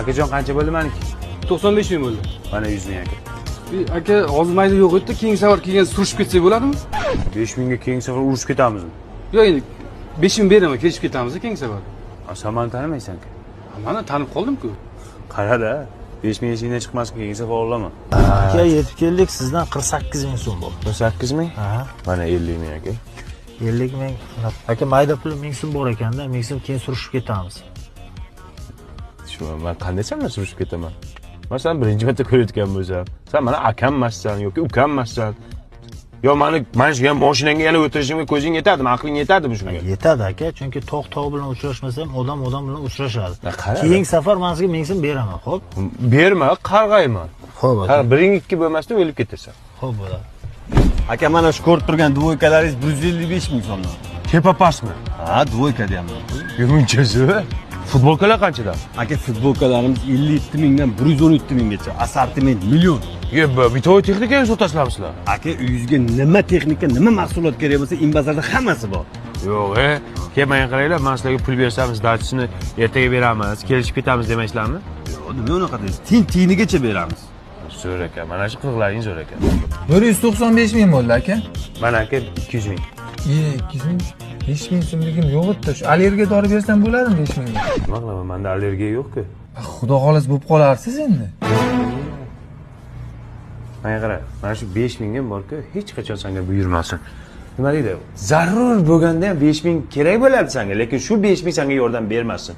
Akajon, qancha bo'ldi meniki? 95 ming bo'ldi. Mana 100 ming aka. Aka, hozir mayda yo'q edi, keyingi safar kelgan surishib ketsak bo'ladimi? 5 mingga keyingi safar urushib ketamizmi? Yo'q, endi 5 ming beraman, kelishib ketamiz keyingi safar. Sen meni tanimaysan-ku. Mana tanib qoldim-ku. Qara-da, 5 ming esingdan chiqmasin, keyingi safar olaman. Aka, yetib keldik, sizdan 48 ming so'm bo'ldi. 48 ming? Ha. Mana 50 ming aka. 50 ming. Aka, mayda puli 1000 so'm bor ekanda, 1000 so'm keyin surishib ketamiz. Shu men qanday sendan surishib ketaman? Men seni birinchi marta ko'rayotgan bo'lsam, sen meni akam emassan yoki ukam emassan. Yo meni mana shu ham mashinangga yana o'tirishimga ko'zing yetadimi, aqling yetadimi shunga? Yetadi aka, chunki tog' tog' bilan uchrashmasa ham odam odam bilan uchrashadi. Qara. Keyingi safar men sizga 1000 so'm beraman, xo'p? Berma, qarg'ayman. Xo'p aka. Biring ikki bo'lmasdan o'lib ketasan. Xo'p bo'ladi. Aka, mana shu ko'rib turgan dvoykalaringiz 155 ming so'mdan. Tepa pastmi? Ha, dvoyka deyapman. Munchasi. Futbolkalar qanchadan? Aka, futbolkalarimiz 57 mingdan 117 minggacha. Assortiment million. Ye, bitoy texnika ham sotasizlarmi sizlar? Aka, uyingizga nima texnika, nima mahsulot kerak bo'lsa, Inbazarda hammasi bor. Yo'q, kelmang qaranglar, men sizlarga pul bersam, sdachisini ertaga beramiz, kelishib ketamiz demaysizlarmi? Yo'q, nima unaqa deysiz? Tin tinigacha beramiz. Zo'r aka, mana shu qiliqlaring zo'r aka. 195 ming bo'ldi aka. Mana aka 200 ming. 200 ming. 5 ming so'mligim yo'q edi. Shu allergiya dori bersam bo'ladimi 5 mingga? Nima qilaman, menda allergiya yo'q-ku. Xudo xolos bo'lib qolarsiz endi. Menga qara, mana shu 5 mingim bor-ku, hech qachon senga buyurmasin. Nima deydi? Zarur bo'lganda ham 5 ming kerak bo'ladi senga, lekin shu 5 ming senga yordam bermasin.